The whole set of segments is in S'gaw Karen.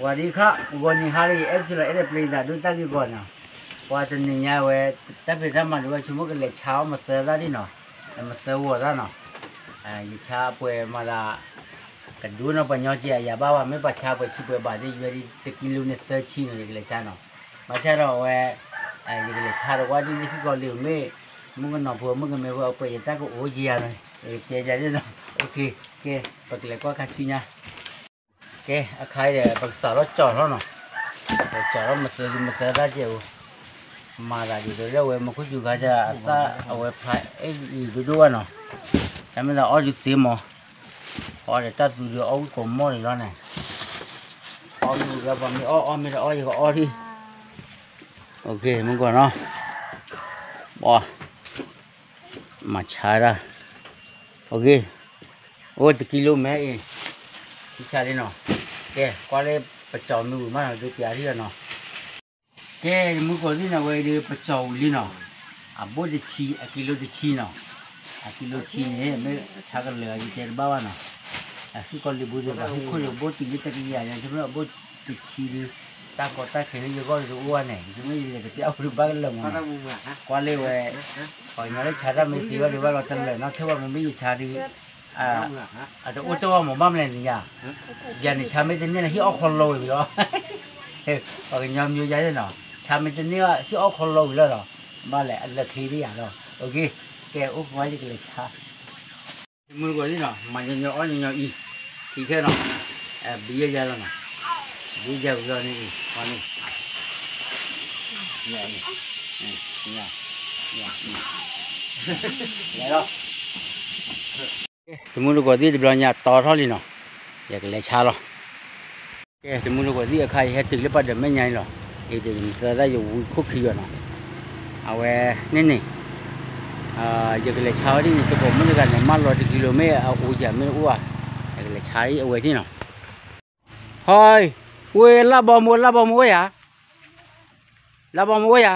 สวัสดีครับ ဂီၤနံၤဟါလၢ အဲၣ်ပစံလီၤ အဲၣ်ဒိးပျံၤသးဒိၣ်တၢ်ဂ့ၢ်ကီးနီၤ, ပှၤတနံၤညါဝဲ တၢ်ဖံးတၢ်မၤဒိၣ်ဝဲဆိကမိၣ်ကလဲၤဆါအီၣ်မသၢသၣ်ဒ်နီၤ, မသၢဂီၤသၣ်နီၤ, ယဆါပှဲၤမၤသး ကဒိနီၤ ပှၤညီက့ၤအယၤဘၣ်ဝဲ မ့ၢ်ပှၤဆါပှဲၤဆံပှဲၤဘၣ်သ့ၣ် ယွဲဒ်တကံလိန့ၣ်သၢဆံနီၤ ယကလဲၤဆါနီၤ, ဘၣ်ဆၣ်ဒီးအဝဲ ယကလဲၤဆါဒီးကွၢ်ဒ်န့ၣ် ဟံၣ်ကီးလံာ်မ့ၢ် မုၣ်ကနီၤဖိမုၣ်ကမဲဖိအပှဲၤယတၢ်ကအိၣ်ယၤနီၤ, ယကတဲယၤနီၤ, ကဲ ပကလဲၤကွၢ်ခါဆူညါ ကဲ အခါအံၤဒီး ပကစးထီၣ်ကၠီၣ်ထီၣ်နီၤ, ပကစးထီၣ်မသၢဂ့ၤမသၢသၣ်ကဲအိၣ်, မၤသးဒ်သိးလၢအဝဲမူခိၣ်စူၤခါဒီးအသၣ်အဝဲဖးအဲၣ်ဂံၤဒိၣ်ဒိၣ်ဘၣ်နီၤ, တၢ်မ့ၢ်သးအီၣ်ဒုးသ့မး, အီၣ်ဒီးတၢ်သူဒုးအီၣ်ဝံကိးမီၢ်န့ၣ်လီၤန့ၣ်, အီၣ်မ့ၢ်ဝံၤဒီးပှၤမ့ၢ်အီၣ်အီၣ်မ့ၢ်တအီၣ်ယကအီၣ်ဒံး, မုၢ်ကီၢ်နီၤ, မၤဆါဒၣ်, အိၣ်တကံလိမဲအံၤ, ဆါလံနီၤ, ကဲကွၢ်လၢပကၠီၣ်မ့ၢ်ဝံၤမးနီၤ ဒုးပျးထံၣ်နီၤ ကဲ တမူတကိးသ့ၣ်နီၤ ဝဲဒုးပကၠီၣ်ဝံၤလံနီၤ, အဘိၣ်တဆံ အကံလိတဆံနီၤ, အကံလိဆံန့ၣ် မ့ၢ်ဆါကလၢာ်အံၤတဲတဘၣ်ဘၣ်နီၤ, အဟံၣ်ကီးလံာ်ဘိသ့ၣ်တဖၣ် ဟံၣ်ခိၣ်လံာ်ဘိတုၤလၢတကယၤညါ ဆိကမိၣ်အဘိၣ်တဆံဒုး တၢ်ကီတၢ်ခဲလၢယဂီၢ်တအိၣ်ဘၣ်န့ၣ် ဆိကမိၣ်ယလဲၤကတဲအီၣ်ဒုးဘၣ်ကလၢာ်မးနီၤ, ကွၢ်လၢဝဲ ပှၤကညီလၢဆါတၢ်မ့ၢ်သ့ဘၣ်ဒုးဘၣ်လီၤတလၢာ်နီၤ ထဲဝဲမ့မ့ၢ်ယဆါဒုး အတအိၣ်တၢ်အီၣ်မးဘၣ်မလဲၣ်န့ၣ်ယၤ, ယၤန့ၣ်ဆါမ့ၢ်တန့ၢ်န့ၣ် ဟံၣ်အီၣ်ခီလီဝံၤလီၤ, ပှၤကညီမ့ၢ်ယၤန့ၣ်နီၤ ဆါမ့ၢ်တန့ၢ်ဘၣ် ဟံၣ်အီၣ်ခီလီဝံၤလီၤနီၤ, ဘၣ်လဲၣ် အလၢာ်ချ့ဒ်ယၤလီၤ, ကဲအိၣ်ကွၢ်ယကလဲၤဆါ တမူတကိးသ့ၣ်နီၤ မၤညီညီအီၣ်ညီညီအံၤ, ခံခဲနီၤ, ဘံယဲယၤလီၤနီၤ, ဘံယဲဝံၤလီၤန့ၣ်အံၤ, လဲၤလီၤ တမူတကိးသ့ၣ်တဘျီညါတီထီၣ်လံနီၤ, ယကလဲၤဆါလီၤ, ကဲ တမူတကိးသ့ၣ်အခါ ယဟဲတုၤလၢပှၤဒီးမဲာ်ညါအံၤလီၤ, အံၤဒီးယမသၢသၣ်ယဝံခိၣ်ခံဂၤနီၤ, အဝဲန့ၣ်န့ၣ် ယကလဲၤဆါဝဲဒ်န့ၣ် တကိးမုၣ်တဂၤန့ၣ် မၢလီၤတကံလိမ့ၢ်အအိၣ်ယၤမ့ၢ်အိၣ်ဧါ, ယကလဲၤဆါအဝဲဒ်နီၤ, ဟီ, ဝဲလၢဘီမူ လၢဘီမူဝဲယၤ, လၢဘီမူဝဲယၤ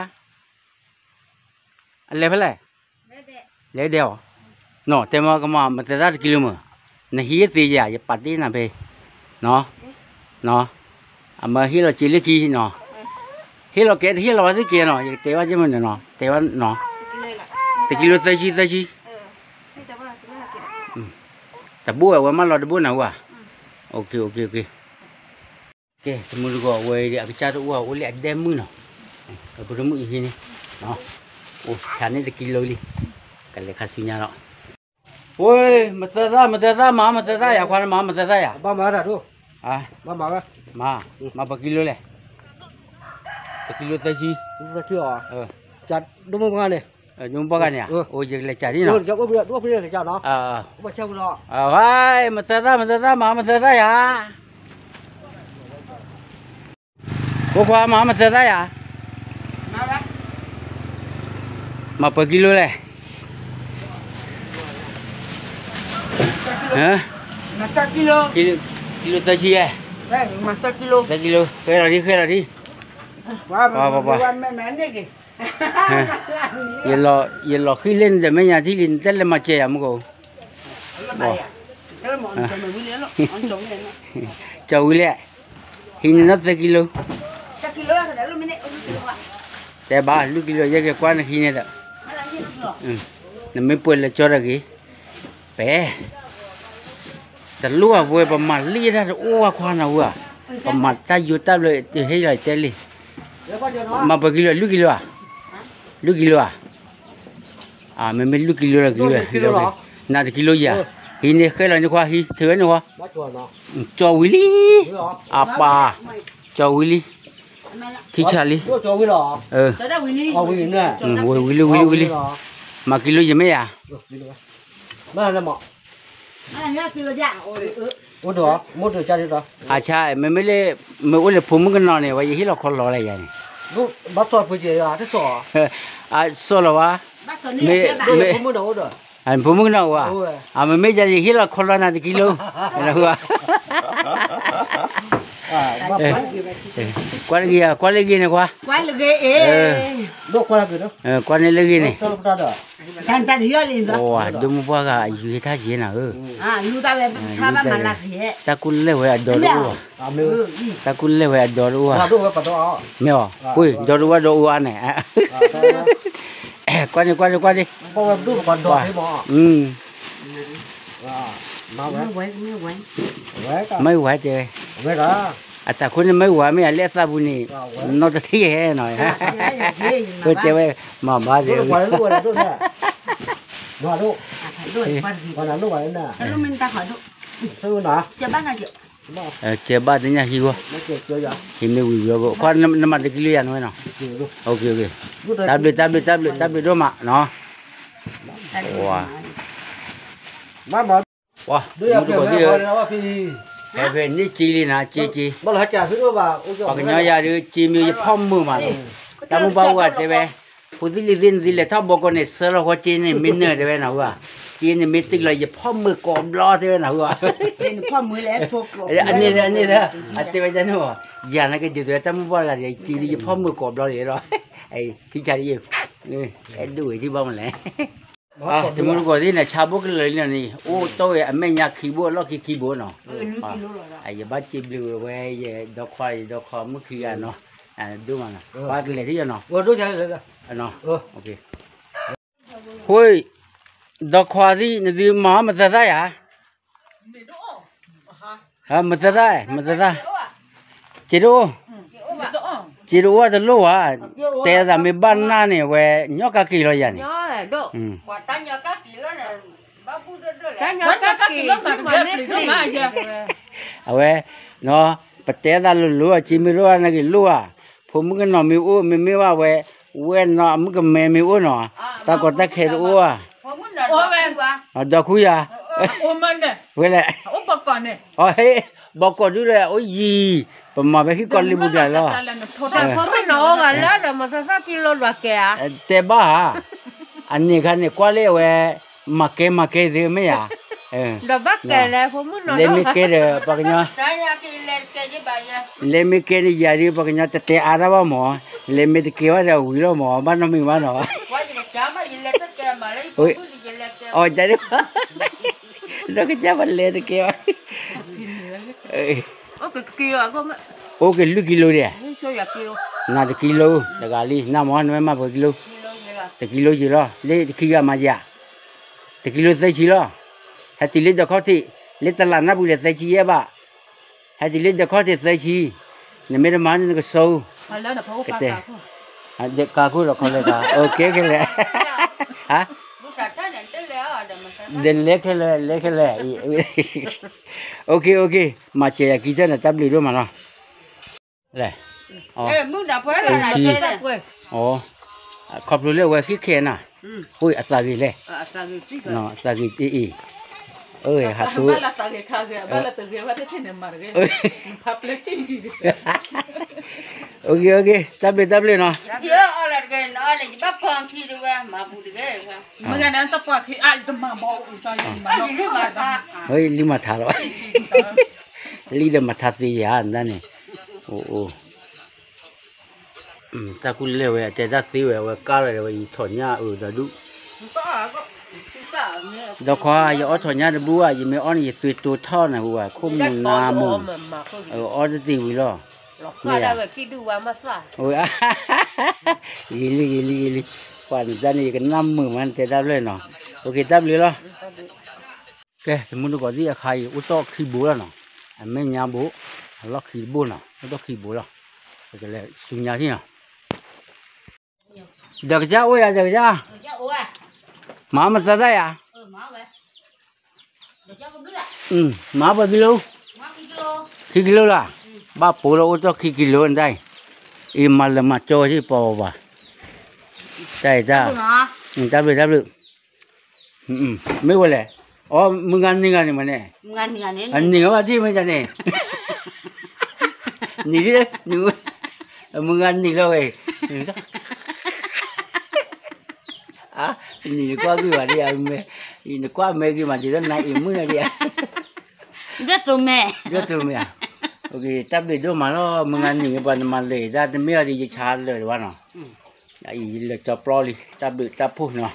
အလဲၤဖဲလဲၣ်, လဲၤဒဲးအီၤ, နီၤ တဲမၢကမၤမသဲသၣ်တကံလိမ့ၢ်, နဟံးသ့ယၤ ယပာ်တ့ၢ်နၤဖဲ, နီၤ, နီၤ, အမၢဟ့ၣ်လီၤစ့လၢခံနီၤ, ဟ့ၣ်လီၤကဲတဟ့ၣ်လီၤဘၣ်သ့ၣ်ကဲနီၤ ယကတဲဘၣ်ကဲမ့ၢ်န့ၣ်နီၤ တဲဘၣ်နီၤ, တကံလိသၢဆံသၢဆံ, တဘိဝဲဝဲမၢလီၤတဘိနၤဝဲ, ကဲ တမူတကိးဝဲဒ်အကစၢ်တအိၣ်အအိၣ်လၢအဒဲမုၢ်နီၤ, ပကမုၢ်အံၤဟံးန့ၣ်, အိၣ်ဆါန့ၣ်တကံလိလံ, ကလဲၤခါဆူညါလီၤ, ဝဲ, မသဲသၣ် မသဲသၣ်မၤ မသဲသၣ်ယၤ ခွါမၤ မသဲသၣ်ယၤ, ဘၣ်မၤတၢ်ဒိၣ်, မၤ, မၤပကံလိလဲၣ်, တကံလိသၢဆံ, သၢဆံအီၤ, ဒိၣ်မုၢ်ပှၢ်န့ၣ်, ဒိၣ်မုၢ်ပှၢ်ဂၤန့ၣ်, အိၣ်ယကလဲၤကးဒ်နီၤ, ဝဲ, မသဲသၣ် မသဲသၣ်မၤ မသဲသၣ်ယၤ ဖိခွါမၤမသဲသၣ်ယၤ, မၤပှဲၤကံလိလဲၣ်, ကံလိသၢဆံယဲ, သၢကံလိ ဃဲလီၤဒံ ဃဲလီၤဒံ, ပှၤ, ယလီၤဃံလ့ၣ်နတၢ်မဲာ်ညါထံၣ်လံ နတလဲၤမၤစၢၤယၤမူကိး, ကၠီဝံၤလဲၣ်, ဟံးန့ၢ်နီၢ်သၢကံလိ, တဲဘၣ် လွံၢ်ကံလိ ယဲက့ၤကွၢ်နဟံးန့ၢ်ဒီး, နမ့ၢ်ပှဲၤလၢကၠီတဂ့ၤ, ပဲ, တလိၣ်အဝဲ ပမၤလံတၢ်တအိၣ်ဝဲခွါနၤဝဲ, ပမၤတၢ်ယိၤတၢ်ဘျၢ တဟ့ၣ်လီၤတဲလံ, မၤပှဲၤကံလိ လွံၢ်ကံလိဧါ, လွံၢ်ကံလိဧါ မ့မ့ၢ်လွံၢ်ကံလိလီၤက့ၤဝဲ, နၤတကံလိယၤ, ဟံးန့ၢ်ဃဲလီၤန့ၣ်ခွါ ဟံးထုးဝဲန့ၣ်ခွါ, ကၠီဝံၤလံ, အပၢ်, ကၠီဝံၤလံ, ထံဆးလံ, ဝံၤလံ ဝံၤလံ ဝံၤလံ, မၤကံလိယမ့ၢ်ယၤ အဆါ မ့မ့ၢ်လၢ မ့ၢ်အိၣ်လၢဖိမုၣ်ကနီၤန့ၣ် ဝဲယဟ့ၣ်လီၤခီလီၤလၢယၤန့ၣ်, အစီၣ်လီၤဝဲ, မ့ၢ်, ဖိမုၣ်ကနီၤဝဲ, မ့မ့ၢ်ယၤယဟ့ၣ်လီၤခီလီၤနၤတကံလိ, ဝဲ, ကွၢ်တဂ့ၤဧါ, ကွၢ်လၢဂ့ၤန့ၣ်ကွၢ်, ကွၢ်န့ၣ်လၢဂ့ၤန့ၣ်, ဒိၣ်မူပှၢ်ဂၤအယူၤဟ့ၣ်ထါယဲနၤဧၢ, တၢ်ကူၣ်လဲၢ်ဝဲအဒီတအိၣ်ဘၣ်, တၢ်ကူၣ်လဲၢ်ဝဲအဒီတအိၣ်ဧါ, မ့ၢ်အီၤ, ဒီတအိၣ်ဘၣ်ဒီအိၣ်အါန့ၣ်, ကွၢ်န့ၣ် ကွၢ်န့ၣ် ကွၢ်န့ၣ်, မ့ၢ်ဝဲတဲဝဲ, အတၢ်ခိၣ်န့ၣ်မ့ၢ်ဝဲမ့ၢ်ယၤလၢအသးပူၤန့ၣ်, နီတထံၣ်ဟဲနီၤ, တဲဝဲ, မၤဘၣ်တဲဝဲ, ကဲဘၣ်တညၣ်ဟံးဂီၢ်, ဟံးမ့ၢ်ဝံၤဝံၤအဂီၢ်, ခွါနမၤတကံလိယၤနဝဲနီၤ, တၢ်ဘျုး တၢ်ဘျုး တၢ်ဘျုး တၢ်ဘျုးဒိၣ်မးနီၤ, ပှၤ, ပှၤ, မုၢ်တကိးသ့ၣ်ဧၢ, ဖဲဖဲန့ၣ်က့လံနၤ က့က့, ပှၤကညီယၤဒုး က့မ့ၢ်ယဖီၣ်မုာ်မးနီၤ, တၢ်မုၢ်ဘၣ်အိၣ်ဂၤတဲဝဲ, ဖိသ့ၣ်လံၤသ့ၣ်နသ့လဲၤထီၣ်ဘီကီးန့ၣ် ဆၢလီၤဃီက့န့ၣ် မ့ၢ်နၢၤတဲဝဲနီၤ, က့န့ၣ်မ့ၢ်တုၤလီၤယဖီၣ်မုာ်ကိးဘျီတဲဝဲနီၤ, အန့ၣ်ဒီး အန့ၣ်ဒီး အတဲဝဲဒ်န့ၣ်, ယၤနာ်က့ဒ်သိးတၢ်မုၢ်ဘၣ်ဂၤဒီး က့လံယဖီၣ်မုာ်ကိးဘျီဒီး ထံဆါဒ်, အဲၣ်ဒိၣ်ဝဲထံဘၣ်မလဲၣ်, တမုၢ်တကိးသ့ၣ်န့ၣ် ဆါဘိၣ်ကလၢာ်လံနီၤန့ၣ် အိၣ်တီၢ်ဝဲအမဲာ်ညါခံဘိအလီၢ်ခံခံဘိနီၤ, ယဘၣ်စံးဘျုးဝဲ ယဒီခွါ ယဒီခွါမုၣ်ခံဂၤနီၤ, ဒိၣ်မးနီၤ ပှၤကလဲၤထံၣ်ယၤနီၤ, ဃိ ဒီခွါသ့ၣ် နသုမၤမသၢသၣ်ယၤ, မသၢသၣ် မသၢသၣ်, စ့တအိၣ်, စ့တအိၣ်တလိၣ်ဘၣ်, တဲသးမ့ၢ်ဘၣ်နၢ်န့ၣ် အဝဲညီကက့ၤလီၤယၤန့ၣ်, အဝဲ, ပတဲသးလိၤလိၤ စ့မ့ၢ်တအိၣ်နာ်က့ၤလိၣ်ဧါ, ဖိမုၣ်ကနီၤမ့ၢ်အိၣ် မ့မ့ၢ်ဘၣ်ဝဲ, ဝဲနီၤအမုၣ်ကမဲမ့ၢ်အိၣ်နီၤ, တၢ်ကီတၢ်ခဲတအိၣ်ဧါ, ဒီးခူယၤ, ဝဲလဲၣ်, အဟ့ၣ်, ဘီကီးဒုးလၢအိၣ်ယံၤ, ပမၤဖဲဟံၣ်ကီးလံပူၤဒၣ်လီၤ, တဲဘၣ်ဧါ, အန့ၣ်ခါန့ၣ် ကွၢ်လၢအဝဲ, မၤကဲမၤကဲသ့မ့ၢ်ဧါ, လဲၤမ့ၢ်ကဲဒီး ပှၤကညီ, လဲၤမ့ၢ်ကဲန့ၣ်ယၤဒုး ပှၤကညီတတဲအါတၢ်ဘၣ်မၢ်, လဲၤမ့ၢ်တကဲဘၣ်ဒီးဝံၤလီၤမၢ် ဘၣ်နီတမံၤဘၣ်နီၤ, အီၤ, ဒီးကစၢ်ပလဲၤတကဲဘၣ်, အိၣ်က့ၤလွံၢ်ကံလိဒဲး, နၤတကံလိ, တဂၤလံ နမၢ် နမ့ၢ်မၤပှဲၤကံလိ, တကံလိယံာ်လီၤ လၢတခံဂၤမၤယၤ, တကံလိသၢဆံလီၤ, ဟဲတုၤလၢဒၢးခီၣ်ထံး, လၢတလးနၢ်ပူၤဒီးသၢဆံယဲၢ်ဘၣ်, ဟဲတုၤလၢဒၢးခီၣ်ထံးသၢဆံ, နမ့ၢ်တမၤန့ၣ်နကစိ, ကတဲ, ကါခိၣ်ဒီးခီလဲၤကါ, ကဲခဲလဲၣ်, ဟါ, ဒီးလဲၤခဲလဲၣ် လဲၤခဲလဲၣ်, အိၣ်က့ၤ အိၣ်က့ၤ မၤစၢၤယၤကံတၢၢ်န့ၣ် တၢ်ဘျုးဒိၣ်မးလီၤ, လဲၤ, အိၣ်ဆံ, ခီဖျိလၢအဝဲဃ့ခဲနၤ, အသးဂ့ၤလဲၣ်, အသးဂ့ၤအံၤ, အၢ ဟးသိ, အိၣ်က့ၤ အိၣ်က့ၤ တၢ်ဘျုး တၢ်ဘျုးနီၤ, လံမၤထါလီၤ, လံဒီးမၤထါသ့ယၤန့ၣ်, အိၣ်အိၣ် တၢ်ကူၣ်လဲၢ်ဝဲ အတဲတၢ်သ့ဝဲ အဝဲကၢ်လီၤဒီးဝဲ ယထီၣ်ညၣ်အုးဒီဒူၣ်, ဒီးခွါ ယအီၣ်ထီၣ်ညၣ်တဘူၣ်ဘၣ် ယမ့ၢ်အီၣ်န့ၣ် ယသွံၣ်တိထီၣ်န့ၣ်ဝဲ ခိၣ်မူၤနါမူၤ, အီၣ်တသ့ဝံၤလီၤ, မ့ၢ်ဧါ, ဂ့ၤလံ ဂ့ၤလံ ဂ့ၤလံ, ပှၤနတၢ်န့ၣ် ယကနၣ်မုာ်မး နတဲတၢ်ဖျၢၣ်နီၤ, အိၣ်က့ၤ တၢ်ဘျုးလီၤ. ကဲ တမူတကိးသ့ၣ် အခါအံၤ အိၣ်တီၢ်ခံဘိလီၤနီၤ, အမဲာ်ညါဘိ, အလီၢ်ခံတဘိနီၤ, အိၣ်တီၢ်ခံဘိလီၤ, ပကလဲၤဆူညါထံၣ်နီၤ, ဒီးကစၢ်အိၣ်ယၤ ဒီးကစၢ်, မၤမသးသၣ်ယၤ, မၤပှဲၤကံလိ, ခံကံလိလီၤ, ဘၣ်ပိာ်လီၤအိၣ်တီၢ်ခံကံလိနတၢ်အံၤ, အံၤမၤလၢမၤကၠီဝဲထံၣ်ပီၤပၤ, တၢ်အံၤတၢ်, တၢ်ဘျုး တၢ်ဘျုး မ့ၢ်ဝဲလဲၣ်, အိ မုၢ်ဂၤနံၤဂၤန့ၣ်မးန့ၣ်, အနံၤဂၤဘၣ်ထံၣ်မ့ၢ်တၢ်န့ၣ်, နံၤ, မုၢ်ဂၤနံၤလီၤဝဲ, နံၤနကွၢ်ဂ့ၤဘၣ်ဒံး, နကွၢ်မဲာ်ဂ့ၤမး ဒ်သိးနအံၤမုၢ်နၤဒံး, ဒိၣ်တိၤမဲာ်, ဒိၣ်တိၤမဲာ်ဧါ, တၢ်ဘျုးဒိၣ်မးလီၤ မုၢ်ဂၤနံၤ ပှၤနမၤလၢာ်ဒၣ်တမ့ၢ်အီၤဒီး ယဆါလၢာ်လၢၤဘၣ်နီၤ, အအံၤလၢာ်ကၠီပျီလံ တၢ်ဘျုးတၢ်ဖှိၣ်နီၤ.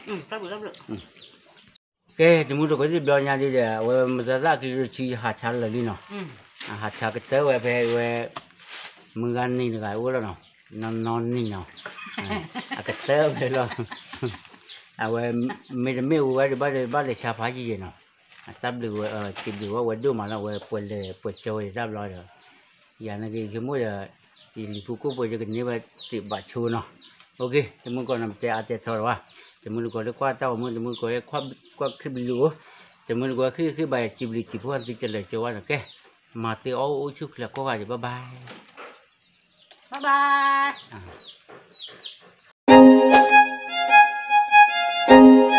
ကဲ တမူတကိးသ့ၣ်ဘျီညါဒ်ဒီး အဝဲမသးသၣ်ကံၤတဆံ ယဟးဆါလၢာ်လံနီၤ, အဟးဆါကတၢၢ်ဝဲဖဲဝဲ မုၢ်ဂၤနံၤတဂၤအိၣ်လီၤနီၤ, နီၢ်နီၢ်နံၤနီၤ, အကတၢၢ်ဖဲလီၤ, အဝဲ မ့တမ့ၢ်ဝဲဒီး ဘၣ်လဲၤဆါဖးယံာ်ယံာ်နီၤ, တၢ်ဘျုးဝဲ စံးဘျုးဝဲဝဲဒိၣ်မးလီၤ ဝဲပှဲၤလဲၤပှဲၤကၠီဝဲတၢ်ဘျီဒီး ယၤနာ်က့ၤယဆိကမိၣ်ဒီး ယလံၤဖိကိၣ်ပှဲၤယကန့ၢ်ဝဲသ့ၣ်ဘၣ်ဆိနီၤ, တမူတကိးန့ၣ် ပတဲအါတဲထီဒီးဘၣ်, တမူတကိးလၢကွၢ်တၢ်ဂီၤမူ တမူတကိးလၢကွၢ်ခရံာ်ဘျုးအိၣ်, တမူတကိးဃ့ၢ်ဃ့ၢ်ဘၣ်ယစံးဘျုးစံးဖှိၣ်သုတလၢာ်ကၠီဝဲနီၤ ကဲ, မၤသ့အီၣ်အိၣ်ဆူၣ်ချ့ကိးဂၤဒဲး bye bye, bye bye.